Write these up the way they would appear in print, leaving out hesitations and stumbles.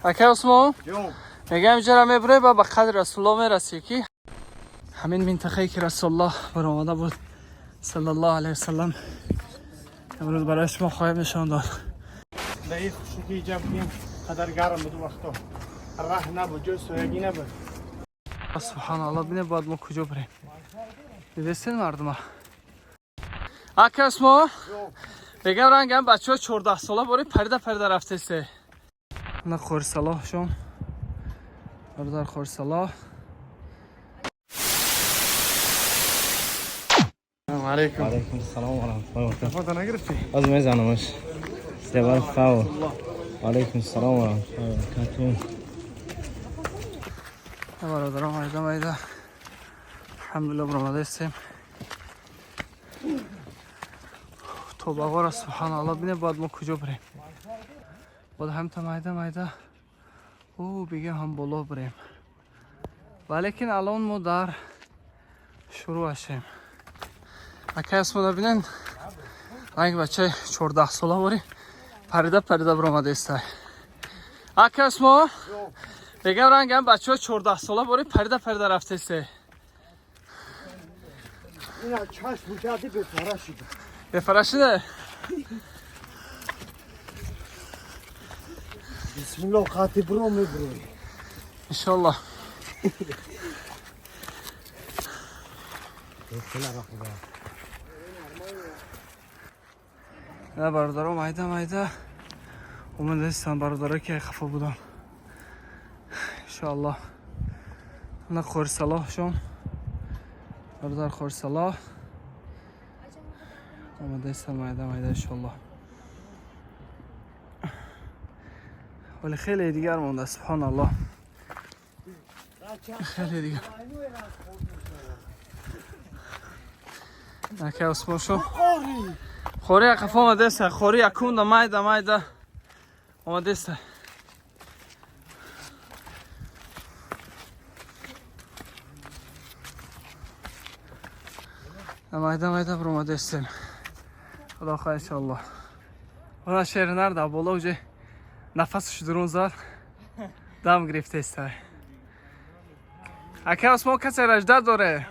Ака Усмон, мегам иҷара мебурӣ ба ба қадри Расулуллоҳ мерасӣ, ки ҳамин минтақае ки Расулуллоҳ баромада буд саллаллоҳу алайҳи васаллам, имрӯз барои шумо хоҳем нишон дод. Дар ин хушукӣ ҷаб кунем, қадар гарм буд вақто. Раҳ набуд, ҷои соягӣ набуд. Субҳаналлоҳ, бинем бояд мо куҷо бирем. Дидестен мардума? Ака Усмон, мегам рангам бачаҳо 14 сола бори парида парида рафтесте. На Қорисалоҳшон. Бародар Қорисалоҳ. Алейкум. Алейкум салом ва раҳматуллоҳи ва баракатуҳ. Фото нагирифтӣ? Аз мезанамаш. Себар фау. Алейкум салом ва раҳматуллоҳи ва баракатуҳ. Бародарон, майда майда. Алҳамдулиллоҳ, баромадаистем. То бағора, субҳаналлоҳ, бинем бояд мо куҷо бирем. Бояд ҳамта майда майда ӯ бигем ҳам боло бирем. Валекин алон мо дар шурӯъ ҳастем. Акай Усмона бинен, ранги бачаи 14 сола бори парида парида баромадаистай. Акай Усмон, мегам рангам бачаҳо 14 сола бори парида парида рафтесте. Ина чашм кардӣ, бефара шуд. Бефара шуде? Бисмиллоҳ, қати биро мебурӣ. Иншаллоҳ. На бародаро, майда майда омадаистанд бародаро, ки хафа буданд. Иншоаллоҳ. На Қорисалоҳшон. Бародар Қорисалоҳ. Омадаистанд майда майда, иншоаллоҳ. Вале хеле дигар монда, субҳоналлоҳ. Хеле дигар. Ака Усмон шо. Хори қафо омадаиста, хори якунда майда майда омадаиста. Майда майда баромадаистем. Худо хоҳад, иншоаллоҳ. Она шернар дар боло уже нафасаш дурун зад, дам гирифтаиста. Ака Усмон, касе ражда доре?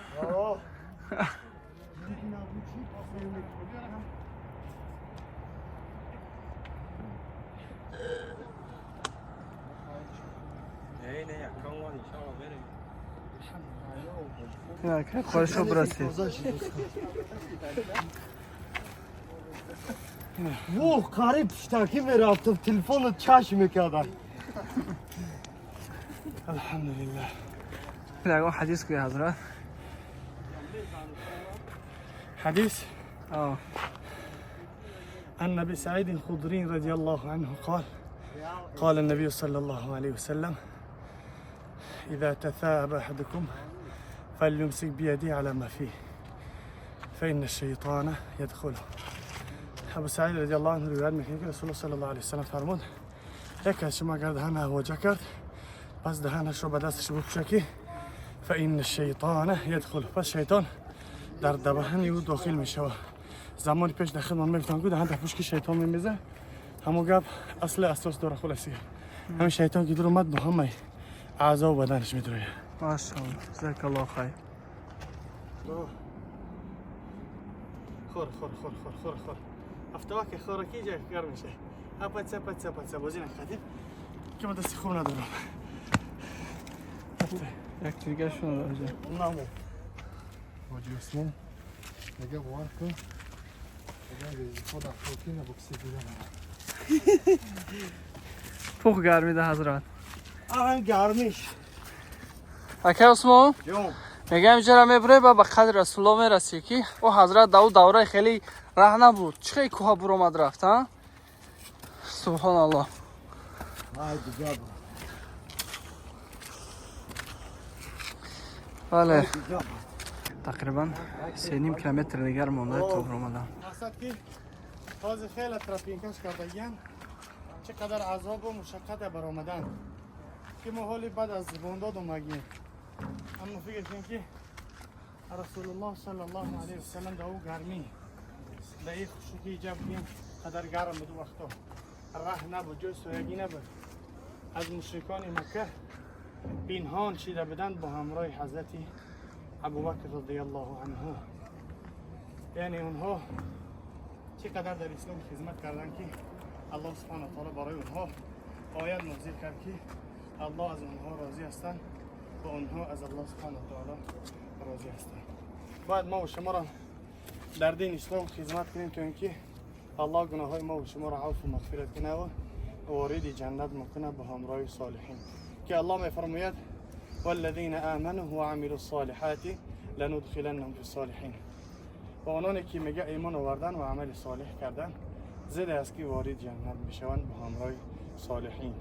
Хоҳишо бирасед. Воҳ, қариб пиштакӣ мерафтам, телефонро чашм мекардам. Алҳамдулиллаҳ. Ягон ҳадис гӯя, ҳазрат. Ҳадис. آه. عن أبي سعيد الخدري رضي الله عنه قال: قال النبي صلى الله عليه وسلم: إذا تثاءب أحدكم فليمسك بيده على ما فيه فإن الشيطان يدخله. ابو سعید رضی الله عنه روایت میکنه که رسول الله صلی الله علیه وسلم فرمود: یک از شما اگر دهن هواجه کرد، پس دهنش رو به دستش بپوشه که فإن الشیطان يدخل، پس شیطان در دهن او داخل میشود. زمان پیش در خدمت میگفتن که دهن در پوش که شیطان میمیزه، همو گپ اصل اساس داره. خلاصی همین شیطان که در اومد با همه اعضا و بدنش میدرویه. ماشاءالله، جزاک الله خیر. خور خور خور خور خور خور افتوا که خوراکی جای گرم میشه. پچه پچه پچه بازی نکردیم که من دستی خوب ندارم. یک دیگه شون داره. نامو حاجی عثمان میگه باور کن، میگه خود افراطی نبکسی دیدم. پخ گرمیده حضرت. آن گرمیش. Ака Усмон, جون. мегам иҷара мебурӣ ба ба қадри Расулуллоҳ мерасӣ, ки ӯ ҳазрат дар ӯ давраи хеле раҳ набуд. Чӣ хеле кӯҳа буромад рафт, а? Субҳоналлоҳ. های دیگه بود. Бале. Тақрибан 3,5 километр дигар монда то буромадан. مقصد که تازه خیلی ترافینکش کردگیان، چقدر عذاب و مشقت برآمدن که ما حالی بعد از بونداد اومگیم. اما فکر کنیم که رسول الله صلی الله علیه وسلم در او گرمی، در این خشکی جب کنیم، قدر گرم بود وقتا، راه نبود، جای سایگی نبود. از مشرکان مکه پنهان شده بودند با همراه حضرت ابوبکر رضی الله عنه. یعنی اونها چقدر در اسلام خدمت کردن که الله سبحانه و تعالی برای اونها آیت نازل کرد که الله از اونها راضی هستند و اونها از الله سبحانه و تعالی راضی هستند. باید ما و شما را در دین اسلام خدمت کنیم تا اینکه الله گناه های ما و شما را عفو و مغفرت کنه و وارد جنت میکنه به همراه صالحین که الله میفرماید والذین آمنوا وعملوا الصالحات لندخلنهم فی الصالحین. و آنانی که میگه ایمان آوردن و عمل صالح کردن زده است که وارد جنت میشوند به همراه صالحین.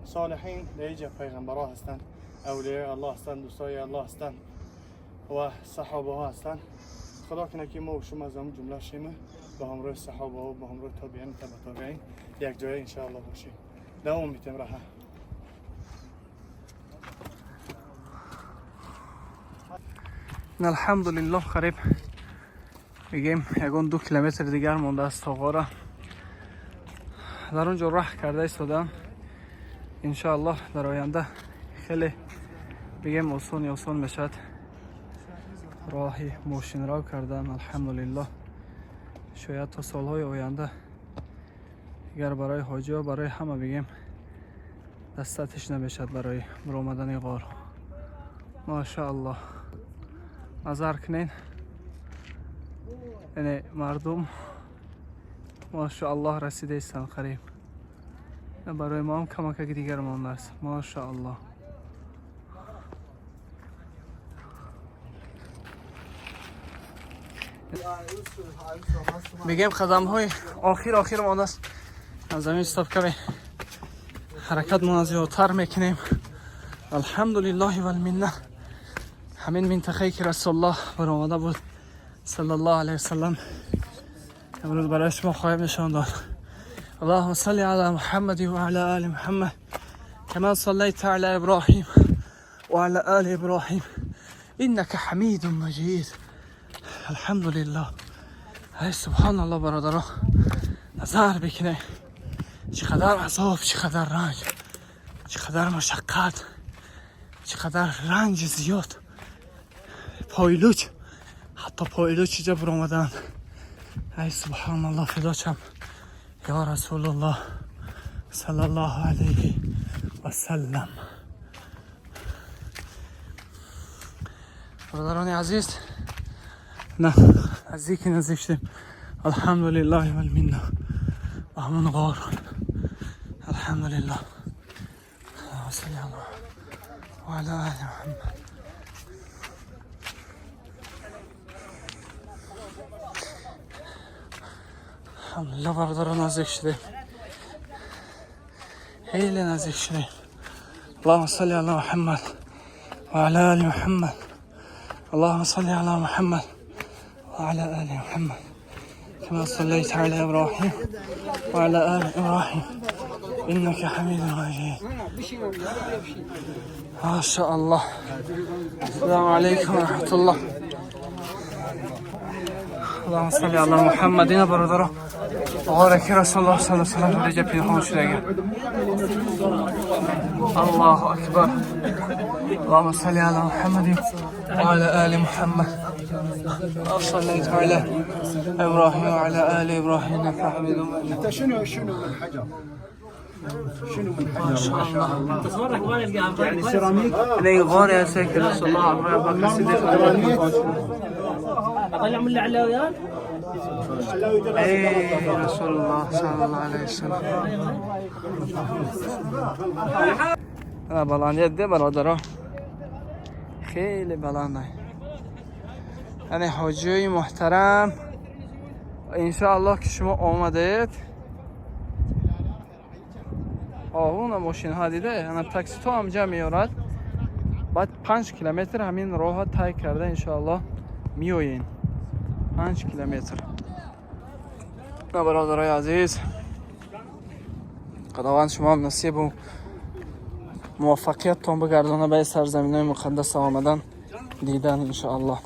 صالحین در اینجا پیغمبرها هستند، اولیاء الله هستند، دوستای الله هستند و صحابه ها هستند. خدا کنه که ما و شما از اون جمله شیم، به همراه صحابه و به همراه تابعین تبع تابعین یک جای انشاءالله باشیم. دوام میتیم راه. الحمدلله قریب میگیم یگان 2 کیلومتر دیگر مونده است تا غاره. در اونجا راه کرده ایستادم. انشاءالله در آینده خیلی بگیم آسان آسان میشد راهی ماشین را کردن. الحمدلله شاید تا سالهای آینده دیگر برای حاجی ها، برای همه بگیم دستتش نمیشد برای برآمدن غار. ماشاءالله، نظر کنین، یعنی مردم ماشاءالله رسیده ایستن قریب. برای ما هم کمک دیگر مانده است. ماشاءالله. میگیم قدم های آخر آخر مانده است. از زمین استاپ کمی حرکت ما زیادتر میکنیم. الحمدلله والمنه. همین منطقه که رسول الله برآمده بود صلی الله علیه وسلم امروز برای شما خواهیم نشان داد. اللهم صل على محمد وعلى آل محمد كما صليت على إبراهيم وعلى آل إبراهيم إنك حميد مجيد. الحمد لله. ای سبحان الله، برادرها، نظر بکنه چقدر عذاب، چقدر رنج، چقدر مشقت، چقدر رنج زیاد. پایلوچ، حتی پایلوچ چیزا برآمدن. ای سبحان الله، فدا شم یا رسول الله صلی الله علیه و سلم. برادران عزیز، نه نزدیک نزدیک شدیم. الحمدلله والمنه و همون غار. الحمدلله. اللهم صل على وعلى آل محمد. الحمدلله برادران، نزدیک شدیم، خیلی نزدیک شدیم. اللهم صل على محمد وعلى آل محمد. اللهم صل على محمد وعلى آل محمد كما صليت على إبراهيم وعلى آل إبراهيم إنك حميد مجيد. ما شاء الله. السلام عليكم ورحمة الله. اللهم صل على محمد. اینا برادرها غاره که رسول الله صلی الله علیه و سلم در پنهان شده. الله اکبر. اللهم صل على محمد وعلى آل محمد صليت على إبراهيم وعلى آل إبراهيم إنك حميد مجيد. انت شنو من حجر؟ شنو من حجر؟ ما شاء الله، يعني سيراميك. این غاری هست که رسول الله ابو بکر صدیق. طلع من العلاويات. ای رسول الله صلی الله علیه وسلم. انا بلندیت ده برادرها، خیلی بلنده. یعنی حاجی محترم، انشاءالله که شما آمدید، آهون ماشین ها دیده، یعنی تاکسی تو هم جمع میارد. بعد 5 کیلومتر همین راه طی کرده انشاءالله میوین. 5 کیلومتر. نه برادرای عزیز، خداوند شما هم نصیب و موفقیت تان بگردانه به سرزمین های مقدس آمدن دیدن انشاءالله.